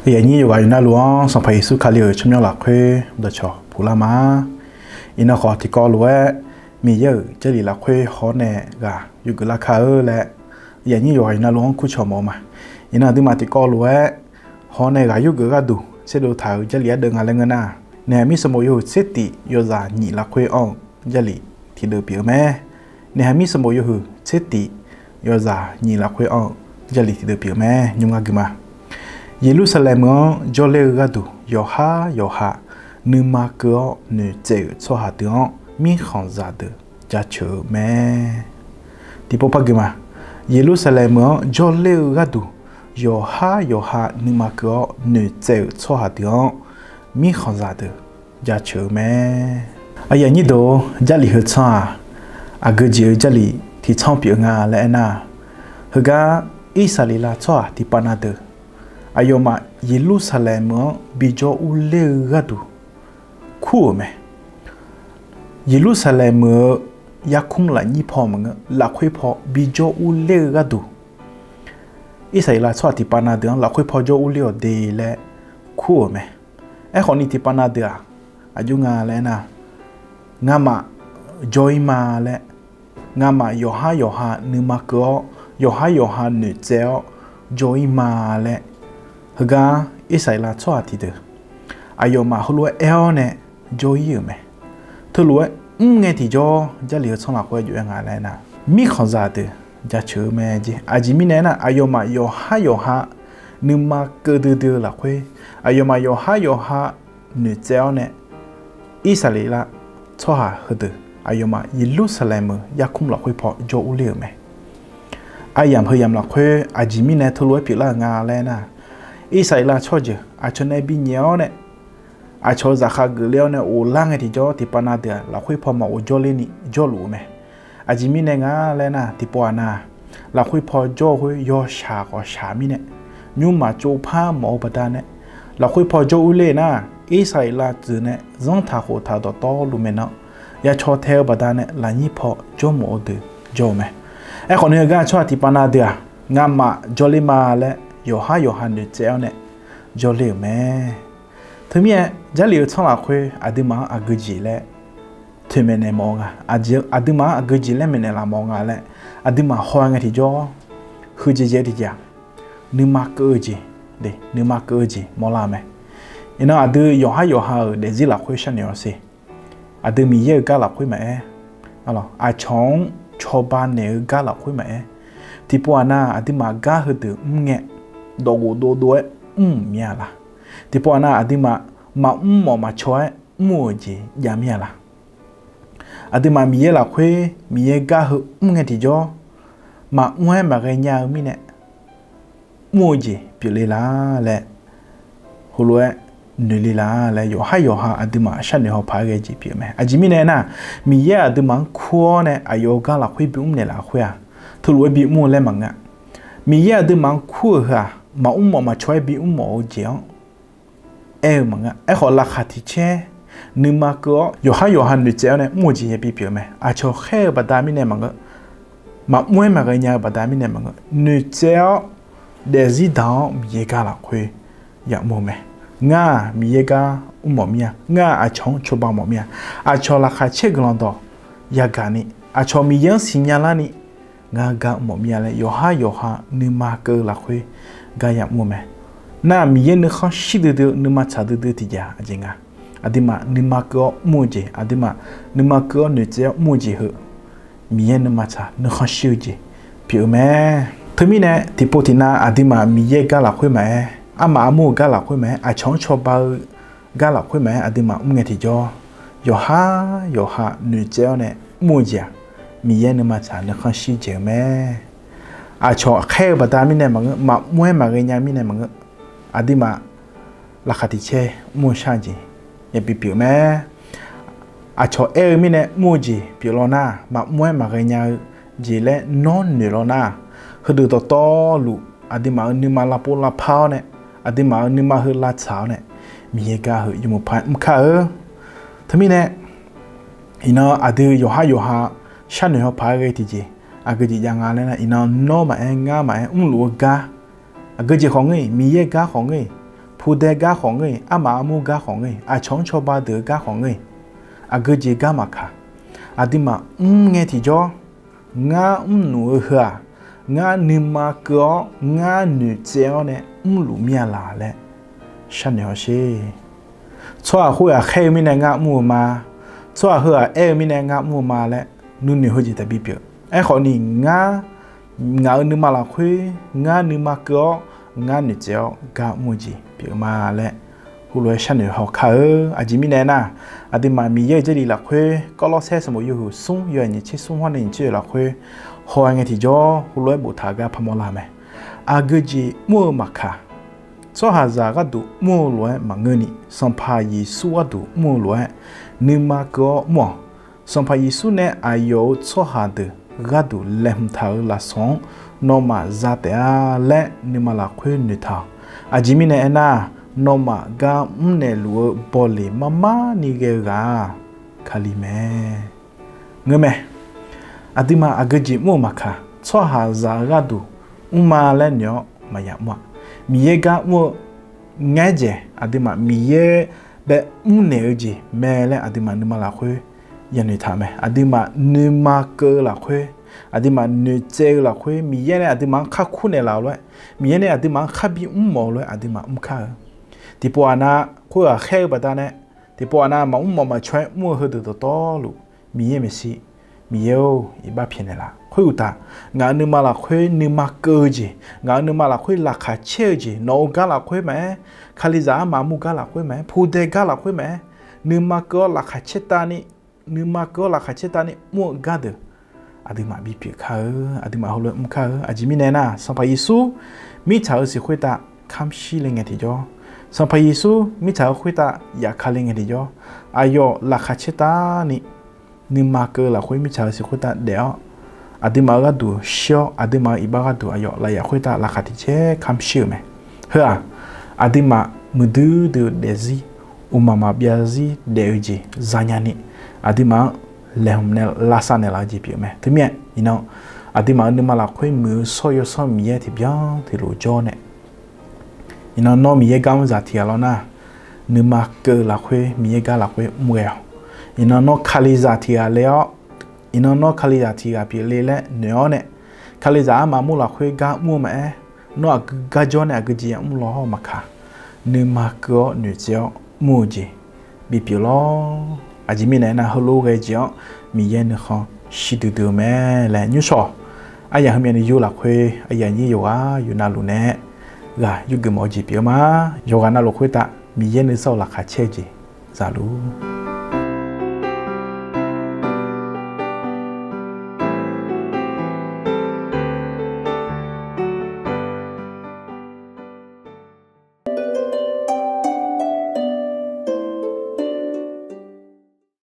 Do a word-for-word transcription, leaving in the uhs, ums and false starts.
Yaqnyir yawqghaq yawqnavluf-anr Sanqpaq Yeqsur Kali-euq tsawrmyanr lafkhoer dawqcawq puq lar ma. Iqnan khawf tiqkawv lof-aer Miqyaer-euq Jarlif lafkhoer haw-awr nae ghaq yurgeuf lar kar-eu laer, yaqnyir yawqghaq yawqnavluf-anr kurcawq mawf-eu ma. Iqnan aqduimaf tiqkawv lof-aer haw-awr nae ghaq yurgeuf gharduq tserdov taq-euq Jarlif ardeuv nga laer ngeur nar, Naeqhaq mirsanqbof yawhuiq tser tif yawzaq nyiq lafkhoer anr-eu Jarlif tiqdeuv pyeuf-eu mae. Naeqhaq mirsanqbof yawhuiq tser tif yawzaq nyiq lafkhoer anr-eu Jarlif tiqdeuv pyeuf-eu mae. Nymr ngar gui ma. Yeqlursaqlaeq meuq-anr jawrler-eu gharduq yawqhar yawqha nuima keuv-awr noeqtsaev-euq tsawrhaq deuq-anr mirkhanqzaq deuq jaceuq-eu mae. Tiqpov par gui ma. Yeqlursaqlaeq meuq-anr jawrler-eu gharduq yawqhar yawqha nuima keuv-awr noeqtsaev-euq tsawrhaq deuq-anr mirkhanqzaq deuq jaceuq-eu mae. Aqyuif aqnyir deuq-or, Jarlif heu tsanr-aq, aqgeu jeq-eu Jarlif tiqtsanr pyeuf nga laer aernar, heugar Irsaqleqlav tsawrhaq tiqpav na deuq aqyawfmaf Yeqlursaqlaeq meuq-anr bijawr urler-eu gharduq kur-euq mae. Yeqlursaqlaeq meuq-eu yarkmr lafnyir paw maqngeur, lafkhoer paw bijawr urler-eu gharduq Irsaqleqlav tsawrhaq tiqpav na deuq-anr lafkhoer paw jawr urler-awq de laer kur-euq mae. Aerkhawf ni tiqpav na deuq-aq, aqjox nga laer aernar, ngamaf jawr-ir ma laer, ngamaf yawqhar yawqha nuima keuv-awr yawqhar yawqha noeqtsaev-awr jawr-ir ma laer, heugar Irsaqleqlav tsawrhaq tiqdeuq aqyawfmaf heulof-aer aer-awr nae jawr-ir-euq mae. Teulof-aer mr ngae tiqjawr Jarlif heu tsanr lafkhoer jov-aer nga laer aernar, mirkhanqzaq deuq jaceuq-eu mae jeq. Aqjeq mirnae aernar, aqyawfmaf yawqhar yawqha nuima keuv duidui-eu lafkhoer, aqyawfmaf yawqhar yawqha noeqtsaev-awr nae Irsaqleqlav tsawrhaq heudeuq aqyawfmaf Yeqlursaqlaeq meuq yarkmr lafkhoer paw jawr urler-euq mae. Aryamq heuyamq lafkhoer aqjeq mirnae teulof-aer pyeuflar-euq nga laer aernar, Irsaqleqlav tsawrjeuq aqcawq nae binyaef-awr nae aqcawq-eu zaqkhav geufler-awr nae ghoflar ngae tiqjawr tiqpav na deuq-aq lafkhoer paw maqghov jawrler ni jawrluf-eu mae. Aqjeq mirnae nga laer aernar, tiqpov aqnav lafkhoer paw jawr-eu khoer yawshaq ghawqshaq mirnae, nymrma tsovpar mawf-eu baqdanae, lafkhoer paw jawr urler nar, Irsaqleqlav deuq nae zanrtaq khoftaq dawqtawvluf maeqnan ya caw tae-eu baqdanae lafnyir paw jawrmawf-eu deuq jawr-eu mae. Aerkhawf ni heugar tsawrhaq tiqpav na deuq-aq, ngamaf jawrler ma laer yawqhar yawqha noeqtsaev-awr nae jawrler-euq mae. Teumirnae Jarlif heu tsanr lafkhoer aqduimaf-anr aqgeu jeq laer toeqmaeq naeq mawf-eu nga. Aqduimaf-anr aqgeu jeq laer maeqnaeq laf mawf-eu nga laer aqduimaf haw ngae tiqjawr, huiqdzaeq dzaeq-eu tiqjeq-aq, nuima keuv-eu jeq, nuima keuv-eu jeq mawrlar-eu mae. Iqnan aqdui yawqhar yawqha-euq daefzir lafkhoer sharnoeq-awr siq. Aqdui Miqyaer-euq gar lafkhoer maqaer, aqcawq-anr cawba naeq-eu gar lafkhoer maqaer, tiqpov aqnav aqduimaf gar heudeuq mr ngae, dawqghof dovdov-aer mr-euq mir-a laq? Tiqpov aqnav aqduimaf maqmr mawf maqcaw-aer mr-euq jeq jav mir-a laq? Aqduimaf Miqyaer lafkhoer Miqyaer gar heu mr ngae tiqjawr, maqmr-aer maqghae nya-eu mirnae mr-eu jeq pyeufle laq laer, heulof-aer noeqle laq laer yawqhar yawqha aqduimaf sharnoeq haw paq-aer ghae jeq pyeuf mae. Aqjeq mirnae aernar, Miqyaer aqduimaf-anr kur-awr nae aqyawf-eu gar lafkhoer bimr naeqlaf khoer-aq, teulof-aer bimr-eu laer maqngeur-a. Miqyaer aqduimaf-anr kur-euq heu-aq, maqmr mawf maqcaw-aer bimr mawf-eu jeq-anr aer-eu maqngeur. Aerkhawf laqkhaq tiq caer nuima keuv-awr yawqhar yawqha noeqtsaev-awr nae mr-eu jeq yabi pyeuf-eu mae. Aqcawq khaer-eu baqda mirnae maqngeur, maqmr-aer maqghae nya-eu baqda mirnae maqngeur, noeqtsaev-awr daefzir daq-awr Miqyaer gar lafkhoer yamr-eu mae. Ngar-aq Miqyaer gar mrmawf mir-a. Ngar-aq aqcawq-anr cawba mawf mir-a. Aqcawq laqkhaq caer guiqlanq dawq yagaq ni, aqcawq Miqyaer-anr siqnya larni ngar gar mrmawf mir-a laer yawqhar yawqha nuima keuv-eu lafkhoer gar yamr-eu mae. Nar Miqyaer nuikhanr shir duidui-eu nuima tsaq duidui-eu tiqjeq-aq aqjeq nga. Aqduimaf nuima keuv-awr mr-eu jeq, aqduimaf nuima keuv-awr noeqtsaev-awr mr-eu jeq heu Miqyaer nuima tsaq nuikhanr shir-eu jeq pyeuf-eu mae. Teumirnae tiqpov tiqnav aqduimaf Miqyaer gar lafkhoer maqaer, armaf armur-eu gar lafkhoer maqaer, aqcawq-anr cawba-eu gar lafkhoer maqaer, aqduimaf mr ngae tiqjawr, yawqhar yawqha noeqtsaev-awr nae mr-eu jeq-aq, Miqyaer nuima tsaq nuikhanr shir jeq-eu mae. Aqcawq khaer-eu baqda mirnae maqngeur, maqmr-aer maqghae nya mirnae maqngeur, aqduimaf laqkhaq tiq caer mr-eu shar-eu jeq yabi pyeuf mae. Aqcawq aer-eu mirnae mr-eu jeq pyeuf law nar, maqmr-aer maqghae nya-eu jeq laer nawr noeq law nar, heudeuq dawqtawvluf aqduimaf-euq nuima lavpov lavpar-awr nae, aqduimaf-euq nuima heu lavtsaq-awr nae, Miqyaer gar heu yawmuiq par mr kar-eu. Teumirnae iqnan aqdui yawqhar yawqha sharnoeq haw paq-aer ghae tiqjeq, aqgeu jeq jav nga laer nar, iqnan nawr maqaer ngar maqaer mrluf-eu gar, aqgeu jeq khawf ngeur-iq, Miqyaer gar khawf ngeur-iq, Pudae gar khawf ngeur-iq, armaf armur gar khawf ngeur-iq, aqcawq-anr cawba deuq-eu gar khawf ngeur-iq, aqgeu jeq gar maqkaq, aqduimaf mr ngae tiqjawr, ngar mrluf-eu heu-aq, ngar nuima keuv-awr ngar noeqtsaev-awr nae mrluf mir-a laq laer sharnoeq hawsher. Tsawrhaq khoerghaq khaer-eu mirnae ngar mr-eu ma. Tsawrhaq heughaq aer-eu mirnae ngar mr-eu ma laer nuinoeq heujeq taqbi pyeuf. Aerkhawf ni, ngar, ngaq-euq nuima lafkhoer ngar nuima keuv-awr ngar noeqtsaev-awr gar mr-eu jeq pyeuf-eu ma laer heulof-aer sharnoeq haw kar-eu. Aqjeq mirnae aernar, aqduimaf Miqyaer-euq Jarlif lafkhoer Kawrlawrsaer sanqbof yawhuiq smr yawhaiq nyiq tser smr hawr nae nyiq tser oeq lafkhoer haw-aer ngae tiqjawr heulof-aer boftaq-eu gar parmawr lar mae. Aqgeu jeq mr-eu maqkaq, tsawrhaqzaq gharduq mr-eu lof-aer maqngeur ni, Sanqpaq Yeqsur gharduq mr-eu lof-aer nuima keuv-awr mr-awq. Sanqpaq Yeqsur nae aqyawf-euq tsawrhaq deuq gharduq laeqhmq taq-euq lafsawq-anr nawmaf za taef-a laer nuima lafkhoer noeqtaq-awq. Aqjeq mirnae aernar, nawmaf gar mrnaeq luf-eu bawleq marmar ni ghae-eu ghaq-aq, Kali mae. Ngeur mae. Aqduimaf aqgeu jeq mr-eu maqkaq, tsawrhaqzaq-eu gharduq mrma laer noeq-awr maqya mr-a. Miqyaer gar mr-eu ngaer dzaeq, aqduimaf Miqyaer bae mrnaeq-eu jeq mae laer aqduimaf nuima lafkhoer yanoeq taq mae. Aqduimaf nuima keuv-eu lafkhoer, aqduimaf noeqtsaev-eu lafkhoer, Miqyaer nae aqduimaf-anr kar kur naeqlaf-eu lof-aer, Miqyaer nae aqduimaf-anr kar bimr mawf-eu lof-aer aqduimaf mr kar-eu. Tiqpov aqnav khoerghaq khaer-eu baqdanae, tiqpov aqnav maqmr mawf maqcaw-aer mr-eu heudeuq dawqtawvluf, Miqyaer maeqshi, Miqyaer-or, iqbax pyaeqnaeq laf. Khoeruqtaf, ngaq-euq nuima lafkhoer nuima keuv-eu jeq, ngaq-euq nuima lafkhoer laqkhaq caer-eu jeq, nawq-euq gar lafkhoer maqaer, Kalizaq armaf armur gar lafkhoer maqaer, pudae gar lafkhoer maqaer, nuima keuv-awr laqkhaq caer tavni, nuima keuv-awr laqkhaq caer tavni mr-eu gardeuq, aqduimaf bipyeuf kar-eu, aqduimaf heulof-aer mr kar-eu. Aqjeq mirnae aernar, Sanqpaq Yeqsur mirtsaq-euq siq khoertav kamq shir le ngae tiqjawr, Sanqpaq Yeqsur mirtsaq-euq khoertav yafkale ngae tiqjawr, aqyawf laqkhaq caer tavni nuima keuv-eu lafkhoer mirtsaq-euq siq khoertav daef-awr, aqduimaf-euq gharduq shir-awr, aqduimaf-euq iqbax gharduq aqyawf lafyaf khoertav laqkhaq tiq caer kamq shir-euq mae. Heu-aq, aqduimaf muiqdui dui-eu daefzir, uqmaq maqbyav zir daef-eu jeq zanya ni, aqduimaf-anr laeqhmq nae lavsav naeqlaf-eu jeq pyeuf mae. Teumirnae iqnan, aqduimaf-euq nuima lafkhoer muiq-eu shawr-eu Yawsanr Miqyaer tiqbyan tiqlof jawr nae, iqnan nawr Miqyaer gar mr zaq tiq ghaq lawr nar, nuima keuv-eu lafkhoer Miqyaer gar lafkhoer mr ghae-awq. Iqnan nawr Kalizaq tiq ghaq le-awr, iqnan nawr Kalizaq tiq ghaq pyeuf le laer noeq-awr nae, Kalizaq armaf armur lafkhoer gar mr-eu maqaer, nawr aqgeu garjawr nae aqgeu jeq yamr law hawr-eu maqkaq, nuima keuv-awr noeqtsaev-awr mr-eu jeq bipyeuf lawr. Aqjeq mirnae aernar, heulof ghae jeq-anr Miqyaer nuikhanr shir duidui-eu mae laer nymrshawq. Aryaq heumyav ni yur lafkhoer aryaq nyir yawqghaq yawqnavluf nae ghaq yurgeuf mawf-eu jeq pyeuf-eu ma. Yawqghaq navluf khoertav Miqyaer nuisar-eu laqkhaq caer-eu jeq zaluf